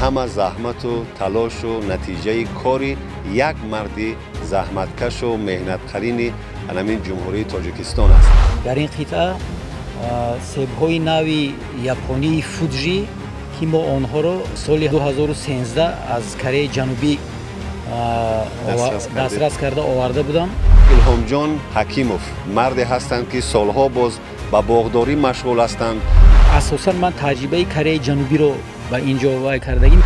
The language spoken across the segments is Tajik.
Ҳама заҳмату талошу натиҷаи кори як марди заҳматкашу меҳнатқарини ҳамин Ҷумҳурии Тоҷикистон аст. Дар ин қитъа себҳои нави японии Фуджи, ки мо онҳоро соли 2013 аз Кореяи Ҷанубӣ дастрас карда оварда будам. Илҳомҷон Ҳакимов марде ҳастанд, ки солҳо боз ба боғдорӣ машғул ҳастанд. Асосан ман таҷрибаи Кореяи Ҷанубиро ба ин ҷо вай кардагим.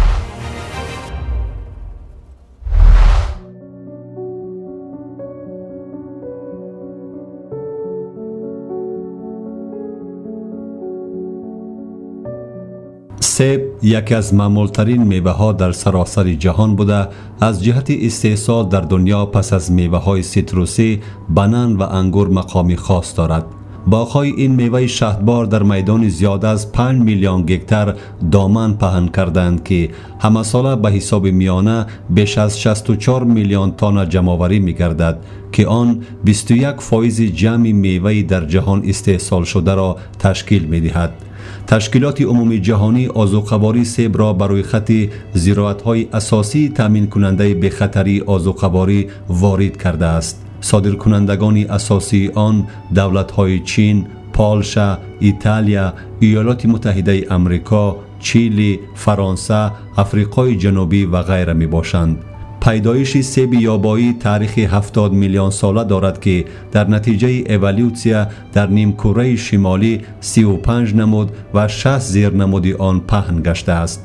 Себ яке аз маъмултарин меваҳо дар саросари ҷаҳон буда, аз ҷиҳати истеҳсол дар дунё пас аз меваҳои ситрусӣ, банан ва ангур мақоми хос дорад. Боғҳои ин меваи шаҳдбор дар майдони зиёда аз 5 миллион гектар доман паҳн карданд, ки ҳамасола ба ҳисоби миёна беш аз 64 миллион тонна ҷамъоварӣ мегардад, ки он 21% ҷамъи меваи дар ҷаҳон истеҳсолшударо ташкил медиҳад. Ташкилоти умумиҷаҳонӣ озуқаворӣ себро ба рӯйхати зироатҳои асосии таъминкунандаи бехатарии озуқаворӣ ворид кардааст. Содиркунандагони асосии он давлатҳои Чин, Полша, Италия, Иёлоти Муттаҳидаи Амрико, Чили, Фаронса, Африқои Ҷанубӣ ва ғайра мебошанд. Пайдоиши себи ёбоӣ таърихи 70 миллион сола дорад, ки дар натиҷаи эволютсия дар нимкураи шимолӣ 35 намуд ва 60 зернамуди он паҳн гаштааст.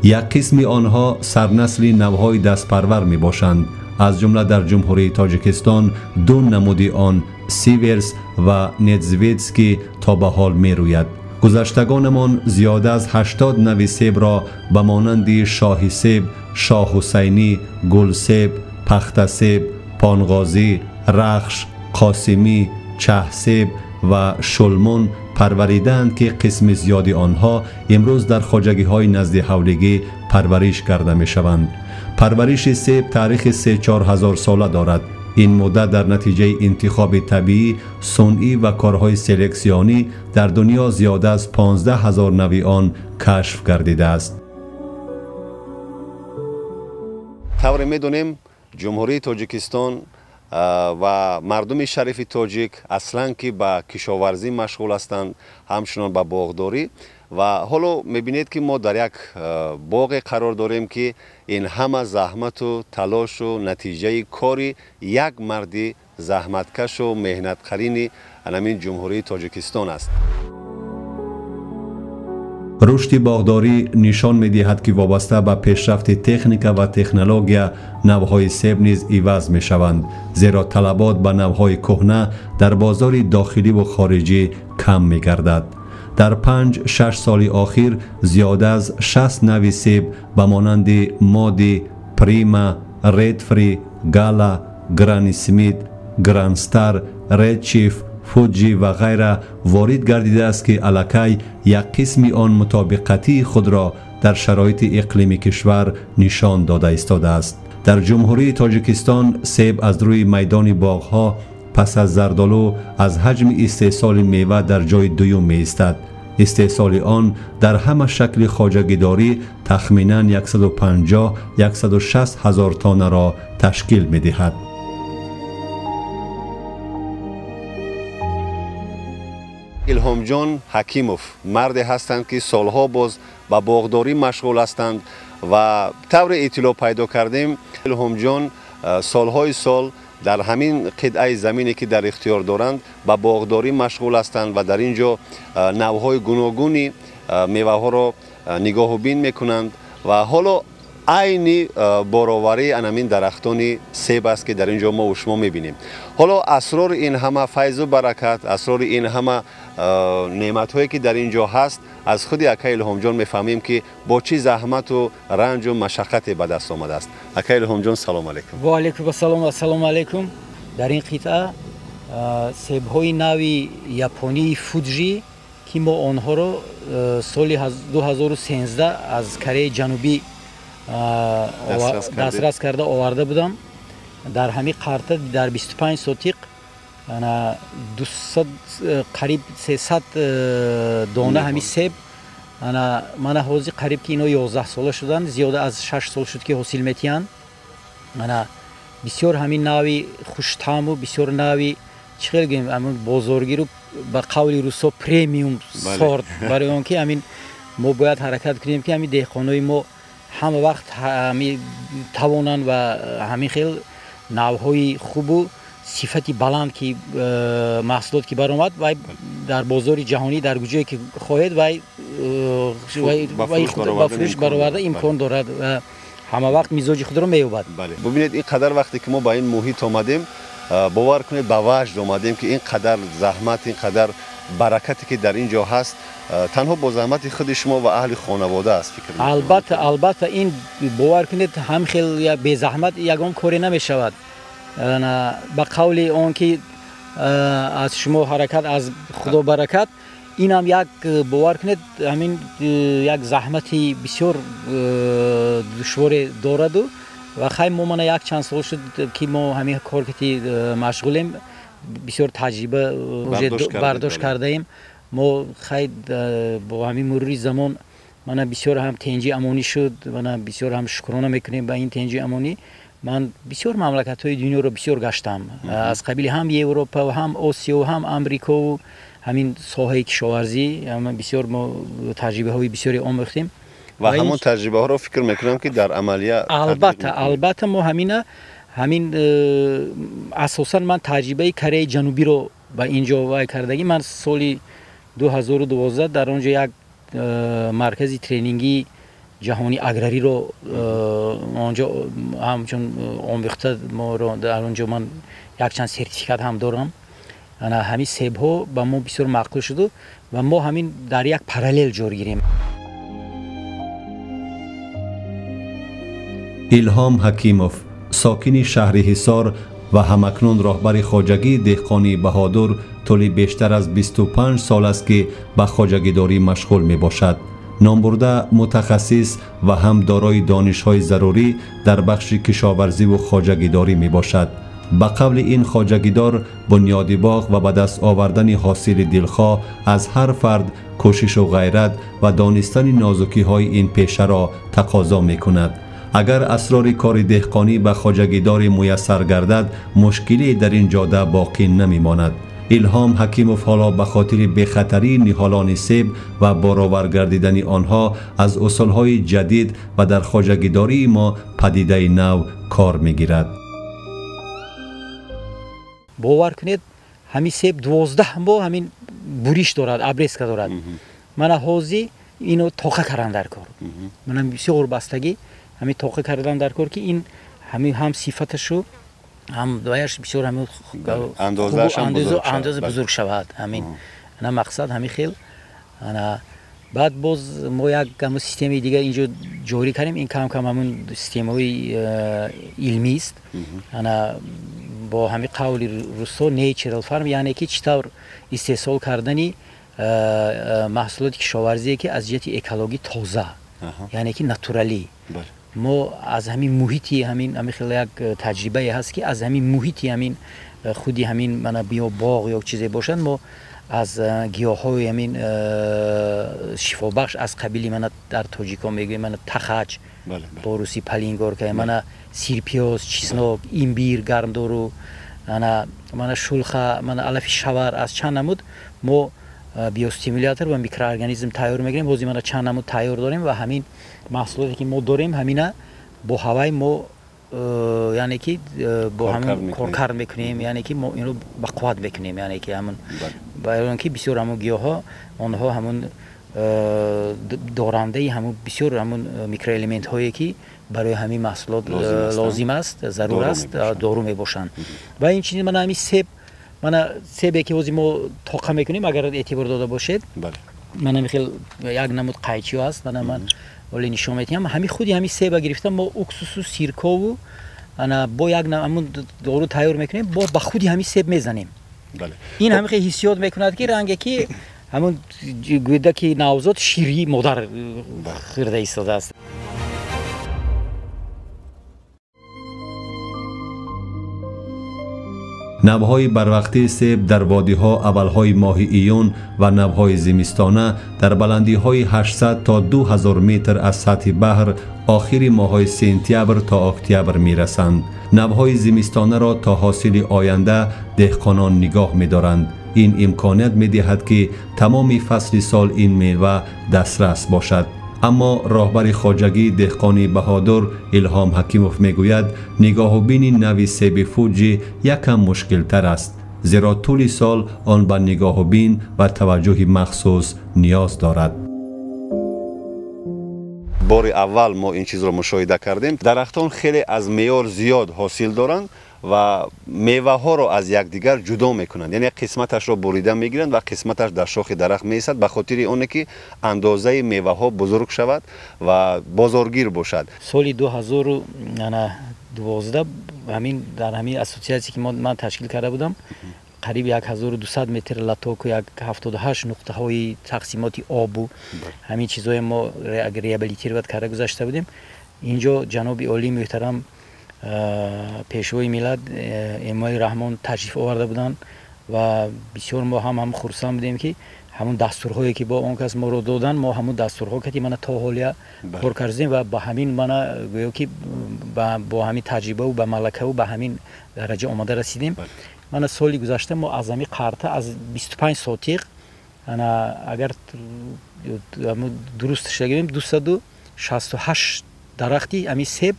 Як қисми онҳо сарнасли навъҳои дастпарвар мебошанд. Аз ҷумла дар Ҷумҳурии Тоҷикистон ду намуди он Сиверс ва Недзведский то ба ҳол мерӯяд. Гузаштагонамон зиёда аз 80 нави себро ба монанди шоҳи себ, шоҳ Ҳусайнӣ, гулсеб, пахтасеб, понғозӣ, рахш, қосимӣ, чаҳсеб ва шулмун парваридаанд, ки қисми зиёди онҳо имрӯз дар хоҷагиҳои назди ҳавлигӣ парвариш карда мешаванд. Парвариши себ таърихи 3-4 ҳазор сола дорад. Ин муддат дар натиҷаи интихоби табиӣ, сунъӣ ва корҳои селексионӣ дар дунё зиёда аз 15 ҳазор нави он кашф гардидааст. Тавре медонем, Ҷумҳурии Тоҷикистон ва мардуми шарифи тоҷик аслан ки ба кишоварзӣ машғул ҳастанд, ҳамчунон ба боғдорӣ. Ва ҳоло мебинед, ки мо дар як боғе қарор дорем, ки ин ҳама заҳмату талошу натиҷаи кори як марди заҳматкашу меҳнатқарини ҳамин Ҷумҳурии Тоҷикистон аст. Рушди боғдорӣ нишон медиҳад, ки вобаста ба пешрафти техника ва технология навъҳои себ низ иваз мешаванд, зеро талабот ба навъҳои кӯҳна дар бозори дохилӣ ву хориҷӣ кам мегардад. Дар 5-6 соли охир зиёда аз 60 нави себ ба монанди Моди, Прима, Редфри, Гала, Грани Смит, Грандстар, Редчиф, Фуджи ва ғайра ворид гардидааст, ки аллакай як қисми он мутобиқатии худро дар шароити иқлими кишвар нишон дода истодааст. Дар Ҷумҳурии Тоҷикистон себ аз рӯи майдони боғҳо пас аз зардолу аз ҳаҷми истеҳсоли мева дар ҷои дуюм меистад. Истеҳсоли он дар ҳама шакли хоҷагидорӣ тахминан 150-160 ҳазор тоннаро ташкил медиҳад. Илҳомҷон Ҳакимов марде ҳастанд, ки солҳо боз ба боғдорӣ машғул ҳастанд ва тавре иттилоъ пайдо кардем, Илҳомҷон солҳои сол дар ҳамин қитъаи замине, ки дар ихтиёр доранд, ба боғдорӣ машғул ҳастанд ва дар ин ҷо навъҳои гуногуни меваҳоро нигоҳубин мекунанд. Ва ҳоло айни бороварии анамин дарахтони себ аст, ки дар ин ҷо мо шумо мебинем. Ҳоло асрори ин ҳама файзу баракат, асрори ин ҳама неъматҳое, ки дар ин ҷо ҳаст, аз худи акаи Илҳомҷон мефаҳмем, ки бо чӣ заҳмату ранҷу машаққате ба даст омадааст. Акаи Илҳомҷон, салом алайкум. Ва алайкум ассалом, ассалому алайкум. Дар ин қитъа себҳои нави японии Фуджи, ки мо онҳоро соли 2013 аз Кореяи Ҷанубӣ дастрас карда оварда будам. Дар ҳамин қарта дар 25 сотиқ 200 қариб 300 дона ҳамин себ Ана мана ҳозир қариб ки ино 11 сола шуданд, зиёда аз 6 сол шуд ки ҳосил метиҳанд. Ана бисёр ҳамин нави хуштаъму бисёр нави чӣ хел гӯем, ҳамин бозоргиру ба қавли русо премиум сорт, барои он ки ҳамин мо бояд ҳаракат кунем ки ҳамин деҳқонои мо ҳама вақт ҳами тавонанд ва ҳамин хел навҳои хубу сифати баланд ки маҳсулот ки баромад вай дар бозори ҷаҳонӣ дар куҷое ки хоҳед вай ба фурӯш бароварда имкон дорад ва ҳама вақт мизоҷи худро меёбад. Бубинед, ин қадар вақте ки мо ба ин муҳит омадем, бовар кунед ба ваҷд омадем ки ин қадар заҳмат, ин қадар баракате ки дар ин ҷо ҳаст танҳо бо заҳмати худи шумо ва аҳли хонавода аст фикр мекунам. Албатта, албатта, ин бовар кунед ҳам хел безаҳмат ягон коре намешавад. Ба қавли он ки аз шумо ҳаракат, аз худо баракат, инам як бовар кунед ҳамин як заҳмати бисёр душворе дораду ва хай мо мана як чанд сол шуд ки мо ҳамин кор ки машғулем, бисёр таҷриба бардошт кардаем. Мо хай бо ҳамин мурури замон мана бисёр ҳам тенҷи амонӣ шуд, мана бисёр ҳам шукрона мекунем ба ин тенҷи амонӣ. Ман бисёр мамлакатҳои дунёро бисёр гаштам, аз қабили ҳам Европа, ҳам Осиё, ҳам Амрикову ҳамин соҳаи кишоварзӣ бисёр мо таҷрибаҳои бисёре омӯхтем ва ҳамон таҷрибаҳоро фикр мекунам ки дар амалия албатта, албатта мо ҳамин асосан ман таҷрибаи Кореяи Ҷанубиро ба ин ҷо вай кардагӣ. Ман соли 2012 дар он ҷо як маркази тренингии ҷаҳонии аграриро онҷо ҳамчун омӯхта моро дар он ҷо ман якчанд сертификат ҳам дорам. Ана ҳамин себҳо ба мо бисёр маъқул шуду ва мо ҳамин дар як параллел ҷор гирем. Илҳом Ҳакимов, сокини шаҳри Ҳисор ва ҳамакнун роҳбари хоҷагии деҳқонии Баҳодур, тӯли бештар аз 25 сол аст ки ба хоҷагидорӣ машғул мебошад. Номбурда мутахассис ва ҳам дорои донишҳои зарурӣ дар бахши кишоварзиву хоҷагидорӣ мебошад. Ба қавли ин хоҷагидор, бунёди боғ ва ба даст овардани ҳосили дилхоҳ аз ҳар фард кӯшишу ғайрат ва донистани нозукиҳои ин пешаро тақозо мекунад. Агар асрори кори деҳқонӣ ба хоҷагидори муяссар гардад, мушкиле дар ин ҷода боқӣ намемонад. Илҳом Ҳакимов ҳоло ба хотири бехатарии ниҳолони себ ва баровар гардидани онҳо аз усулҳои ҷадид ва дар хоҷагидории мо падидаи нав кор мегирад. Бовар кунед, ҳамин себ 12 моҳ ҳамин буриш дорад, обрезка дорад. Мана ҳозир ино тоқа кардан дар кор. Мана бисёр бастагӣ ҳамин тоқа кардан дар кор ки ин ҳамин ҳам сифаташу ҳам дояш бисёр ҳамин андоза бузург шавад. Ҳамин ана мақсад ҳамин хел. Ана баъд боз мо як ҳамун системаи дигар инҷо ҷорӣ кардем. Ин кам кам ҳамун системаҳои илмист. Ана бо ҳамин қавли русо natural farm, яъне ки чӣ тавр истеҳсол кардани маҳсулоти кишоварзие ки аз ҷиҳати экологӣ тоза, яъне ки натуралӣ. Мо аз ҳамин муҳити ҳамин хел як таҷрибае ҳаст ки аз ҳамин муҳити ҳамин худи ҳамин мана ё боғ ё чизе бошад, мо аз гиёҳҳои ҳамин шифобахш аз қабили мана дар тоҷикон мегӯем мана тахач, бо русӣ палингорка, мана сирпиёз, чеснок, имбир, гармдору, ана мана шулха, мана алафи шавар, аз чанд намуд мо биостимулятор ва микроорганизм тайёр мекунем. Ҳозир мана чанд намуд тайёр дорем ва ҳамин маҳсулоте ки мо дорем ҳамина бо ҳавай мо яъне ки бо ҳамин коркард мекунем, яъне ки мо инро ба қувват мекунем, яъне ки ҳамун барои он ки бисёр ҳамун гиёҳҳо онҳо ҳамун дорандаи ҳамун бисёр ҳамун микроэлементҳое ки барои ҳамин маҳсулот лозим аст, зарур аст, дору мебошанд. Ва инчунин мана ҳамин себ, мана себе ки ҳозир мо тоқа мекунем, агар эътибор дода бошед, мана ҳамин хел як намуд қайчиҳо аст, мана ман ҳоле нишон медиҳам. Ҳамин худи ҳамин себа гирифта мо уксусу сиркову ана бо як ҳамун дору тайёр мекунем, бо ба худи ҳамин себ мезанем. Ин ҳамин хел ҳиссиёт мекунад ки ранге ки ҳамун гӯдаки навзод шири модар хӯрда истодааст. Навъҳои барвақтии себ дар водиҳо аввалҳои моҳи июн ва навъҳои зимистона дар баландиҳои 800 то 2000 метр аз сатҳи баҳр охири моҳҳои сентябр то октябр мерасанд. Навъҳои зимистонаро то ҳосили оянда деҳқонон нигоҳ медоранд. Ин имконият медиҳад, ки тамоми фасли сол ин мева дастрас бошад. Аммо роҳбари хоҷагии деҳқони Баҳодур Илҳом Ҳакимов мегӯяд, нигоҳубини нави себи Фуҷи якам мушкилтар аст, зеро тӯли сол он ба нигоҳубин ва таваҷҷӯҳи махсус ниёз дорад. Бори аввал мо ин чизро мушоҳида кардем. Дарахтон хеле аз меъёр зиёд ҳосил доранд ва меваҳоро аз якдигар ҷудо мекунанд, яъне қисматашро бурида мегиранд ва қисматаш дар шохи дарахт меистад, ба хотири оне ки андозаи меваҳо бузург шавад ва бозоргир бошад. Соли 2012 ҳамин дар ҳамин ассотсиатсия ки ман ташкил карда будам, қариб 1200 метр латоку 78 нуқтаҳои тақсимоти обу ҳамин чизҳое мо реабилитировать карда гузашта будем. Инҷо ҷаноби олии муҳтарам пешвои миллат Эмомалӣ Раҳмон ташриф оварда буданд ва бисёр мо ҳам хурсанд будем, ки ҳамун дастурҳое ки бо он кас моро доданд, мо ҳамун дастурҳо кати мана то ҳолия кор кардем ва ба ҳамин мана гӯё ки бо ҳамин таҷрибаву ба малакаву ба ҳамин дараҷа омада расидем. Мана соли гузашта мо аз ҳамин қарта аз 25 сотиқ, ана агар дуруст шагирем, 268 дарахти ҳамин себ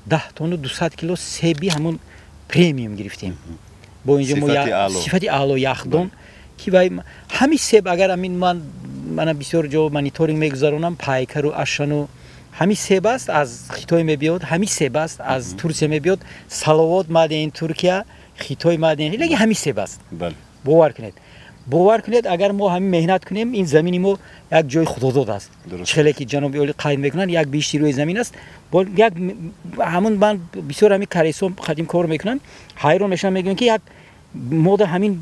10 тонну 200 кило себи ҳамун премиум гирифтем. Бо инҷо мо сифати аъло яхдон ки вай ҳамин себ агар ҳамин ман мана бисёр ҷо мониторинг мегузаронам, Пайкару Ашану ҳамин себ аст аз Хитой мебиёд, ҳамин себ аст аз Турсия мебиёд, Саловот маден Туркия, Хитой маден, лекин ҳамин себ аст. Бовар кунед. Бовар кунед, агар мо ҳамин меҳнат кунем, ин замини мо як ҷои худодод аст. Хеле ки ҷаноби олӣ қайд мекунанд, як беҳишти рӯи замин аст. Як ҳамун ман бисёр ҳамин каресо қадим кор мекунам, ҳайрон мешавам, мегӯям ки як мода ҳамин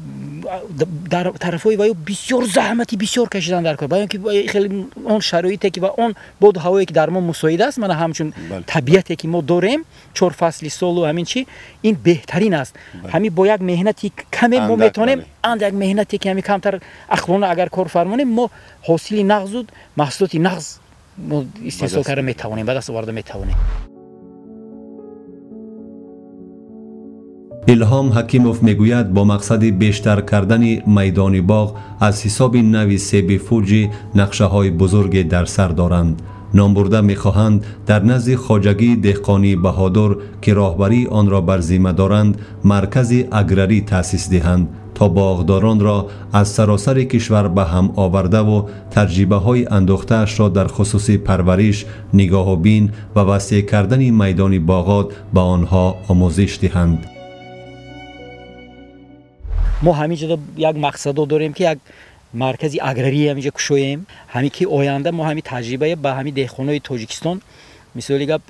дар тарафҳои ваю бисёр заҳмати бисёр кашидан дар кор, баён ки хеле он шароите ки ва он боду ҳавое ки дар мо мусоид аст, мана ҳамчун табиате ки мо дорем, чор фасли солу ҳамин чи, ин беҳтарин аст. Ҳамин бо як меҳнати каме мо метавонем, андак меҳнате ки ҳамин камтар ақлона агар кор фармонем, мо ҳосили нағзу маҳсулоти нағз мо истеҳсол карда метавонем, ба даст оварда метавонем. Илҳом Ҳакимов мегӯяд, бо мақсади бештар кардани майдони боғ аз ҳисоби нави себи Фуҷи нақшаҳои бузурге дар сар доранд. Номбурда мехоҳанд дар назди хоҷагии деҳқонии Баҳодур, ки роҳбарии онро бар зимма доранд, маркази аграрӣ таъсис диҳанд то боғдоронро аз саросари кишвар ба ҳам овардаву таҷрибаҳои андохтаашро дар хусуси парвариш, нигоҳубин ва васеъ кардани майдони боғот ба онҳо омӯзиш диҳанд. Мо ҳамин ҷо як мақсадо дорем, ки як маркази аграрӣ ҳаминҷо кушоем, ҳамин ки оянда мо ҳамин таҷрибае ба ҳамин деҳқонои Тоҷикистон мисоли гап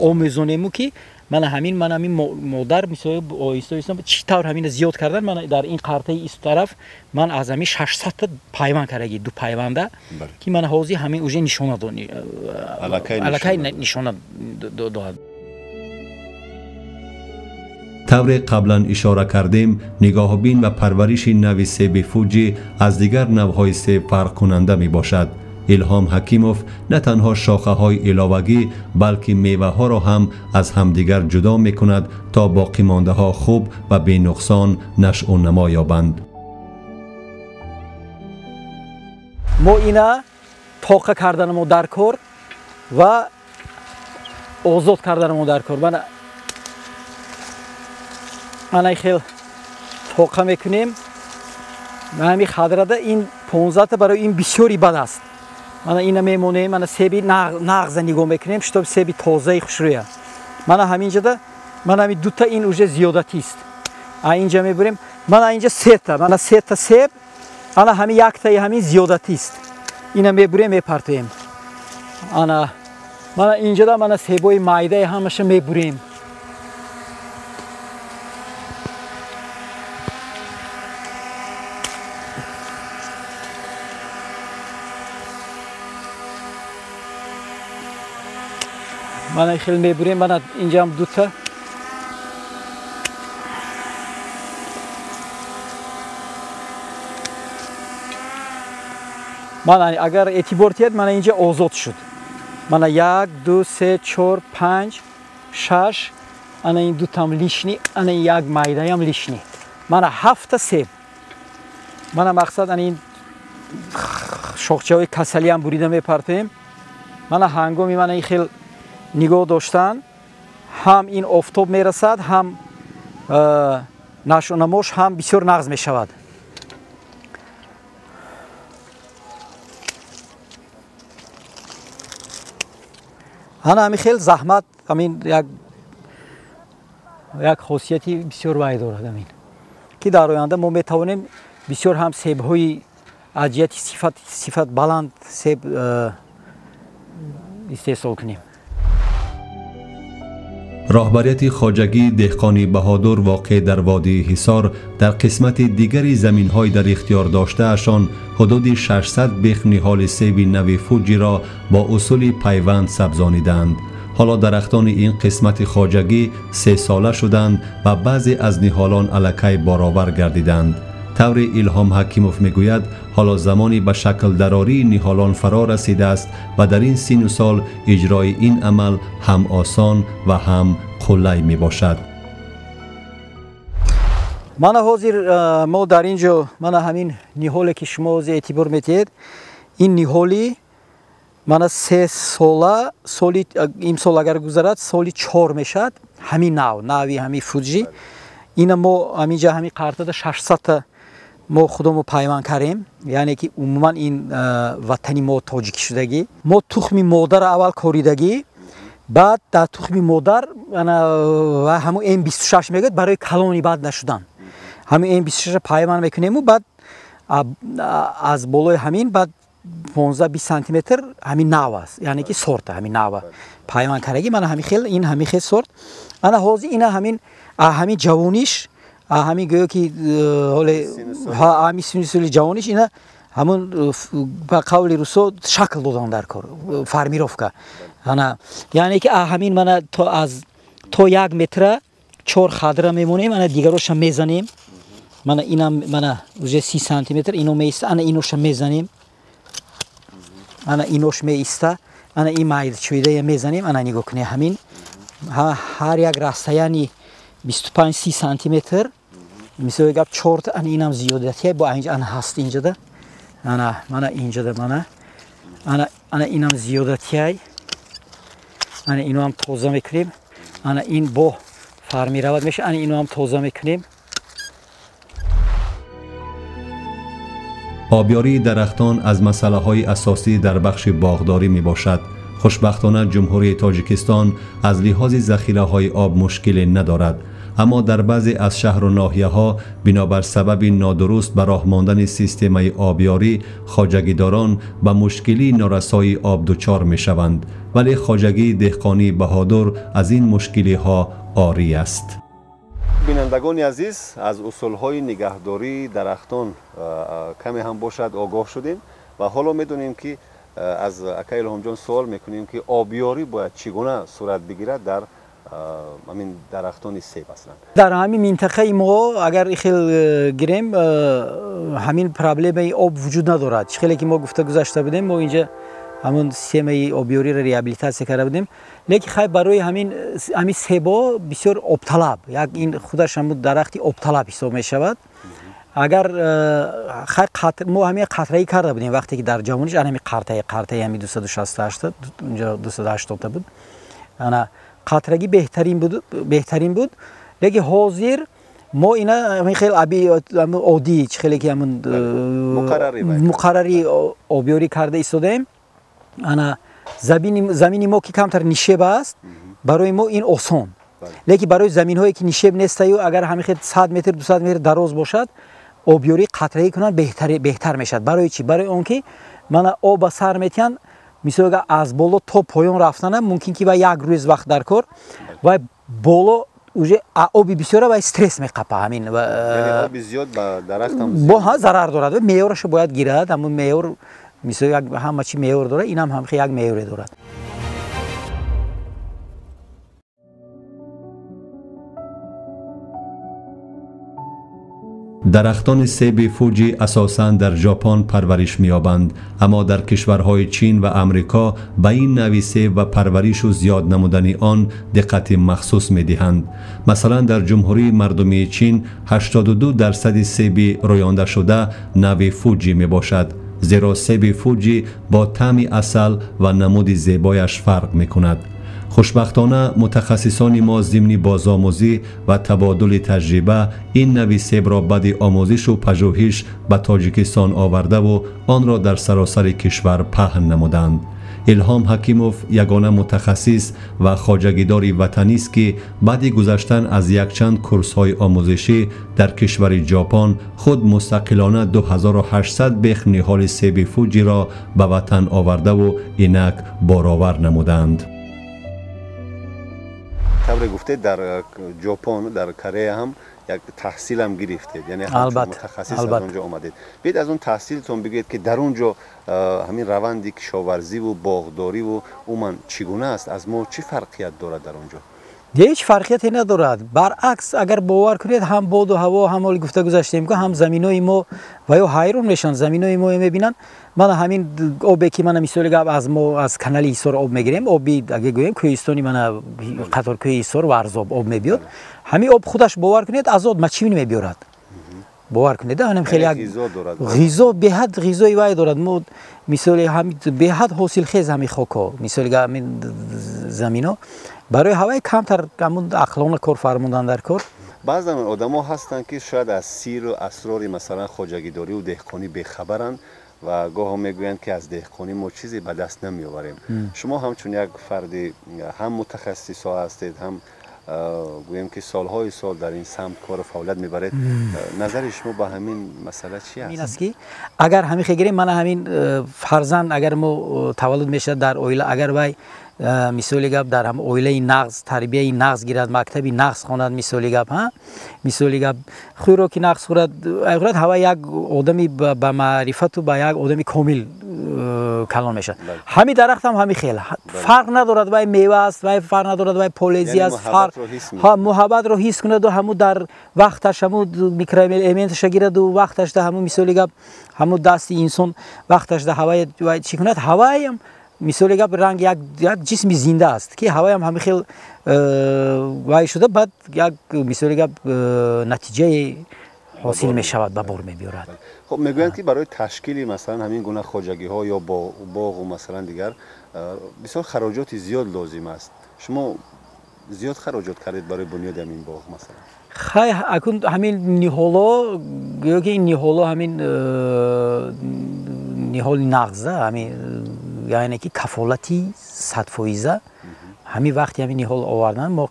омӯзонему, ки мана ҳамин мана ҳамин модар мисоли оҳиста оҳиста чӣ тавр ҳамина зиёд кардан. Мана дар ин қартаи ист тараф ман аз ҳамин 600 та пайванд кардаги, ду пайванда, ки мана ҳозир ҳамин уже нишона аллакай нишона дорад. Тавре қаблан ишора кардем, нигоҳубин ва парвариши нави себи Фуҷи аз дигар навъҳои себ фарқкунанда мебошад. Илҳом Ҳакимов на танҳо шохаҳои иловагӣ, балки меваҳоро ҳам аз ҳамдигар ҷудо мекунад, то боқимондаҳо хуб ва бенуқсон нашъунамо ёбанд. Мо ина тоқа карданамо дар кор ва озод карданамо дар кор. Мана хел тоқа мекунем. Ҳамин хадрада ин 15 барои ин бисёри бад аст. Мана ина мемонем, мана себи нағза нигоҳ мекунем, чтоб себи тозаи хушрӯя. Мана ҳамин ҷода, мана ҳамин дута ин уже зиёдатист. А инҷа мебурем, мана инҷа сета, мана сета себ, ана ҳамин яктаи ҳамин зиёдатист. Ина мебурем, мепартоем. Ана мана инҷода мана себои майдаи ҳамаша мебурем. Мана хел мебурем, мана инҷам дута. Мана агар эътибор диҳед, мана инҷа озод шуд. Мана 1 2 3 4 5 6, ана ин дутам лишний, ана як майдаям лишний. Мана 7 себ. Мана мақсад ана ин шохчаҳои касалиам бурида мепартоем. Мана ҳангоми мана ин хел нигоҳ доштан, ҳам ин офтоб мерасад, ҳам нашъунамош ҳам бисёр нағз мешавад. Ана ҳамин хел заҳмат, ҳамин як хосияти бисёр вай дорад, ҳамин ки дар оянда мо метавонем бисёр ҳам себҳои аз ҷиҳати сифат баланд себ истеҳсол кунем. Роҳбарияти хоҷагии деҳқони Баҳодур воқеъ дар водии Ҳисор дар қисмати дигари заминҳои дар ихтиёр доштаашон ҳудуди 600 бех ниҳоли себи нави Фуҷиро бо усули пайванд сабзонидаанд. Ҳоло дарахтони ин қисмати хоҷагӣ 3 сола шуданд ва баъзе аз ниҳолон аллакай баровар гардиданд. Тавре Илҳом Ҳакимов мегӯяд, ҳоло замони ба шаклдарории ниҳолон фаро расидааст ва дар ин сину сол иҷрои ин амал ҳам осон ва ҳам қулай мебошад. Мана ҳозир мо дар ин ҷо мана ҳамин ниҳоле ки шумо ҳозир эътибор метиҳед, ин ниҳоли мана 3 сола, соли имсол агар гузарад, соли 4 мешавад. Ҳамин нав нави ҳамин Фуҷи, ина мо ҳаминҷа ҳамин қартада 600-та мо худомо пайванд кардем, яъне ки умуман ин ватани мо тоҷикӣ шудагӣ. Мо тухми модарро аввал коридагӣ, баъд дар тухми модар ҳамун М26 мегӯяд, барои калони бад нашудан ҳамин М26 пайванд мекунему, баъд аз болои ҳамин баъд 15-20 сантиметр ҳамин нав аст, яъне ки сорта ҳамин нава пайванд кардагӣ. Мана ҳамин хел, ин ҳамин хел сорт. Ана ҳозир ина ҳамин ҷавониш, ҳамин гӯё ки ҳоле ҳамин сини соли ҷавониш, ина ҳамун ба қавли русо шакл додан дар кор, формировка. Ана яъне ки ҳамин мана то аз то 1 метра чор хадра мемонем, ана дигароша мезанем. Мана инам мана уже 30 сантиметр ино меиста, ана иноша мезанем, ана инош меиста, ана ин майдачӯидая мезанем. Ана нигоҳ кунед, ҳамин ҳар як растаяни 25-30 сантиметр, мисоли гап, чорта. Ана инам зиёдатия бо инҷа ана ҳаст, инҷада ана мана инҷада мана ана ана инам зиёдатияй, ана иноам тоза мекунем. Ана ин бо формировать меша, ана иноам тоза мекунем. Обёрии дарахтон аз масъалаҳои асосӣ дар бахши боғдорӣ мебошад. Хушбахтона, Ҷумҳурии Тоҷикистон аз лиҳози захираҳои об мушкиле надорад, аммо дар баъзе аз шаҳру ноҳияҳо бинобар сабаби нодуруст ба роҳ мондани системаи обёрӣ хоҷагидорон ба мушкилии норасоии об дучор мешаванд, вале хоҷагии деҳқонии Баҳодур аз ин мушкилиҳо орӣ аст. Бинандагони азиз, аз усулҳои нигаҳдории дарахтон каме ҳам бошад огоҳ шудем ва ҳоло медонем ки аз ака Илҳомҷон суол мекунем, ки обёрӣ бояд чӣ гуна сурат бигирад дар ҳамин дарахтони себ аслан. Дар ҳамин минтақаи мо агар хел гирем, ҳамин проблемаи об вуҷуд надорад. Чӣ хеле ки мо гуфта гузашта будем, мо инҷа ҳамун системаи обёриро реабилитатсия карда будем, лекин хай барои ҳамин себо бисёр обталаб, як ин худаш ҳамун дарахти обталаб ҳисоб мешавад. Агар хай мо ҳамин қатраӣ карда будем, вақте ки дар ҷавониш ана ҳамин қартаи ҳамин 268, унҷо 280 буд, ана қатрагӣ беҳтарин буд. Лекин ҳозир мо ина ҳамин хел оддӣ, чӣ хеле ки ҳамун муқаррарӣ обёрӣ карда истодаем. Ана замини мо ки камтар нишеб аст, барои мо ин осон, лекин барои заминҳое ки нишеб нестаю, агар ҳамин хел 100 метр, 200 метр дароз бошад, обёрӣ қатраӣ кунанд, беҳтар мешавад. Барои чӣ? Барои он ки мана об ба сар метиҳанд, мисол аз боло то поён рафтана мумкин ки ва як рӯз вақт дар кор, ва боло уже оби бисёра ва стресс меқапа ҳамин. Бо зарар дорад, меъёрашо бояд гирад. Ҳамун меъёр, мисол, ҳама чи меъёр дорад, инам ҳам як меъёре дорад. Дарахтони себи Фуҷи асосан дар Ҷопон парвариш меёбанд, аммо дар кишварҳои Чин ва Амрико ба ин навъи себ ва парваришу зиёд намудани он диққати махсус медиҳанд. Масалан, дар Ҷумҳурии Мардумии Чин 82% себи рӯёндашуда навъи Фуҷи мебошад, зеро себи Фуҷи бо таъми асал ва намуди зебояш фарқ мекунад. Хушбахтона мутахассисони мо зимни бозомӯзӣ ва табодули таҷриба ин нави себро баъди омӯзишу пажӯҳиш ба Тоҷикистон овардаву онро дар саросари кишвар паҳн намуданд. Илҳом Ҳакимов ягона мутахассис ва хоҷагидори ватанист, ки баъди гузаштан аз якчанд курсҳои омӯзишӣ дар кишвари Ҷопон худ мустақилона 2800 бех ниҳоли себи Фуҷиро ба ватан овардаву инак боровар намуданд. Тавре гуфтед, дар Ҷопон, дар Корея ҳам як таҳсилам гирифтед, яъне ҳамчун мутахассис аз он ҷо омадед. Биёед аз он таҳсилтон бигӯед, ки дар он ҷо ҳамин раванди кишоварзиву боғдориву умуман чӣ гуна аст, аз мо чӣ фарқият дорад дар он ҷо? Ҳеҷ фарқияте надорад. Баръакс, агар бовар кунед, ҳам боду ҳаво, ҳам ҳоли гуфта гузаштем, ки ҳам заминои мо ва ё ҳайрон мешаванд, заминои мо мебинанд. Мана ҳамин обе ки мана мисоли гап аз мо аз канали Ҳисор об мегирем, оби агар гӯем кӯҳистони мана қаторкӯҳи Ҳисор Варзоб об мебиёд. Ҳамин об худаш, бовар кунед, азот мачивин мебиёрад. Бовар кунед, ҳамин хеле як ғизо, беҳад ғизои вай дорад. Мо мисоли ҳамин беҳад ҳосилхез ҳамин хокҳо, мисоли ҳамин замино барои ҳаваи камтар ҳамун ақлона кор фармудан дар кор. Баъзан одамо ҳастанд, ки шояд аз сиру асрори масалан хоҷагидориву деҳқонӣ бехабаранд ва гоҳо мегӯянд, ки аз деҳқонӣ мо чизе ба даст намеоварем. Шумо ҳамчун як фарди ҳам мутахассисҳо ҳастед, ҳам гӯем ки солҳои сол дар ин самт кору фаъолият мебаред, назари шумо ба ҳамин масъала чи аст? Ин аст, ки агар ҳамин гирем, мана ҳамин фарзанд агар мо таваллуд мешавад дар оила, агар вай мисоли гап дар ҳам оилаи нағз, тарбияи нағз гирад, мактаби нағз хонад, мисоли гап, ҳа, мисоли гап хӯроки нағз хӯрад, хӯрад, ҳава як одами ба маърифату ба як одами комил калон мешавад. Ҳамин дарахт ҳам ҳамин хел фарқ надорад, вай мева аст, вай фарқ надорад, вай полези аст, муҳаббатро ҳис кунаду ҳамун дар вақташ ҳамун микроэлементаша гираду вақташ да ҳамун мисоли гап ҳамун дасти инсон вақташ да ҳаваи вай чӣ кунад, ҳаваям мисоли гап ранг як ҷисми зинда аст, ки ҳаваям ҳамин хел вай шуда, баъд як мисоли гап натиҷаи ҳосил мешавад, ба бор мебиёрад. Хуб, мегӯянд, ки барои ташкили масалан ҳамин гуна хоҷагиҳо ё боғу масалан дигар бисёр хароҷоти зиёд лозим аст. Шумо зиёд хароҷот кардед барои бунёди ҳамин боғ масалан? Хай, акун ҳамин ниҳоло, гӯё ки ин ниҳоло ҳамин ниҳоли нағза, ҳамин яъне ки кафолати 100%, ҳамин вақти ҳамин ниҳол овардан мо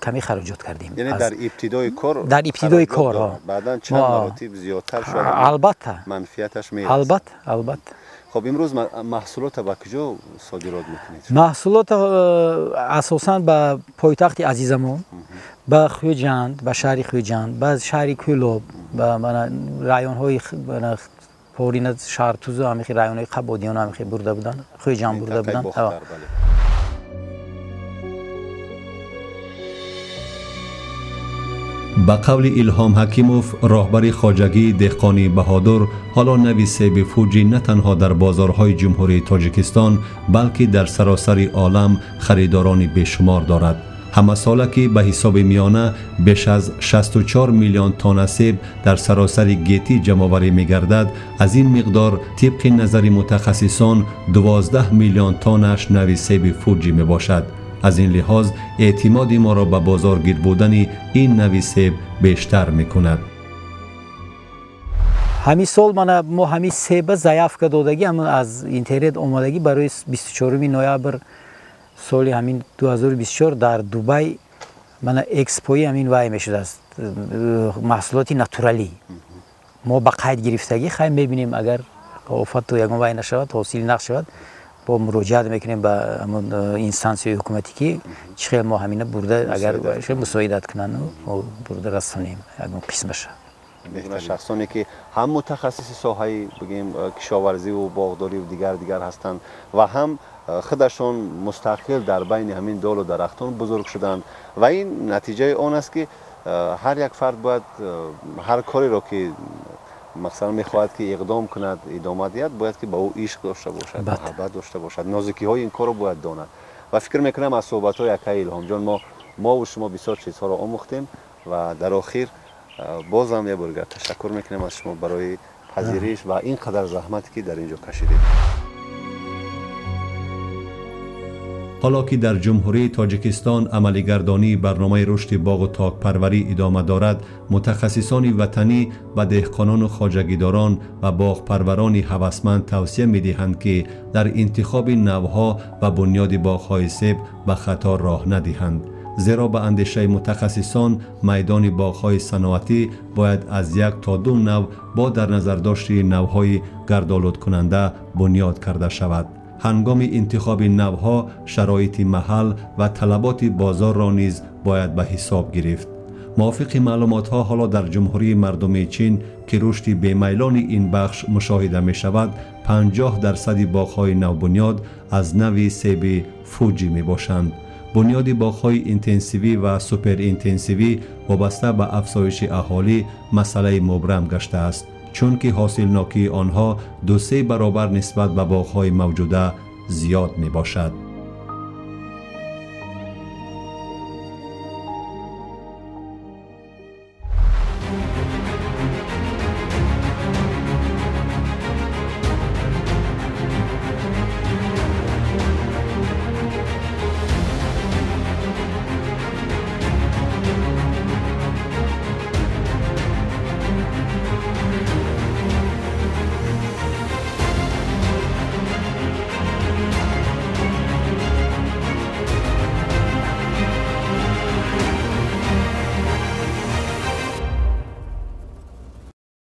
каме хароҷот кардем. Яъне дар ибтидои кор, дар ибтидои кор, баъдан чанд маротиб зиёдтар шуд, албатта манфиаташ мерасад. Албатта, албатта. Хуб, имрӯз маҳсулотро ба куҷо содирот мекунед? Маҳсулотро асосан ба пойтахти азизамон, ба Хӯҷанд, ба шаҳри Хӯҷанд, ба шаҳри Кӯлоб, ба районҳои Порина, Шаҳртузу, ҳамин районҳои Қабодиён ҳамин бурда буданд, Хӯҷанд бурда буданд. Ба қавли Илҳом Ҳакимов, роҳбари хоҷагии деҳқонии Баҳодур, ҳоло нави себи Фуҷи на танҳо дар бозорҳои Ҷумҳурии Тоҷикистон, балки дар саросари олам харидорони бешумор дорад. Ҳамасола ки ба ҳисоби миёна беш аз 64 миллион тонна себ дар саросари гетӣ ҷамъоварӣ мегардад, аз ин миқдор тибқи назари мутахассисон 12 миллион тоннаш нави себи Фуҷи мебошад. Аз ин лиҳоз эътимоди моро ба бозоргир будани ин нави себ бештар мекунад. Ҳамин сол мана мо ҳамин себа заявка додагӣ, ҳамин аз интернет омадагӣ барои 24 ноябр соли ҳамин 2024 дар Дубай мана экспои ҳамин вай мешудааст, маҳсулоти натуралӣ. Мо ба қайд гирифтагӣ, хай мебинем, агар офату ягон вай нашавад, ҳосили нақш шавад, бо муроҷиат мекунем ба ҳамон инстансияи ҳукуматӣ, ки чӣ хел мо ҳамина бурда, агар мусоидат кунанд, мо бурда расонем ягон қисмаша. Шахсоне ки ҳам мутахассиси соҳаи бигем кишоварзиву боғдориву дигар ҳастанд ва ҳам худашон мустақил дар байни ҳамин долу дарахтон бузург шуданд ва ин натиҷаи он аст, ки Ҳар як фард бояд ҳар кореро ки масалан мехоҳад ки иқдом кунад, идома диҳад, бояд ки ба ӯ ишқ дошта бошад, муҳаббат дошта бошад, нозикиҳои ин корро бояд донад. Ва фикр мекунам аз суҳбатҳои акаи Илҳомҷон мову шумо бисёр чизҳоро омӯхтем ва дар охир бозам як бор дигар ташаккур мекунем аз шумо барои пазириш ва ин қадар заҳмате ки дар ин ҷо кашидед. Ҳоло ки дар Ҷумҳурии Тоҷикистон амалигардонии барномаи рушди боғу токпарварӣ идома дорад, мутахассисони ватанӣ ба деҳқонону хоҷагидорон ва боғпарварони ҳавасманд тавсия медиҳанд, ки дар интихоби навъҳо ва бунёди боғҳои себ ба хато роҳ надиҳанд. Зеро ба андешаи мутахассисон майдони боғҳои саноатӣ бояд аз 1 то 2 навъ бо дар назардошти навъҳои гардолудкунанда бунёд карда шавад. Ҳангоми интихоби навъҳо шароити маҳал ва талаботи бозорро низ бояд ба ҳисоб гирифт. Мувофиқи маълумотҳо ҳоло дар Ҷумҳурии Мардумии Чин, ки рушди бемайлони ин бахш мушоҳида мешавад, 50% боғҳои навбунёд аз нави себи Фуҷи мебошанд. Бунёди боғҳои интенсивӣ ва суперинтенсивӣ вобаста ба афзоиши аҳолӣ масъалаи мубрам гаштааст, чунки ҳосилнокии онҳо 2-3 баробар нисбат ба боғҳои мавҷуда зиёд мебошад.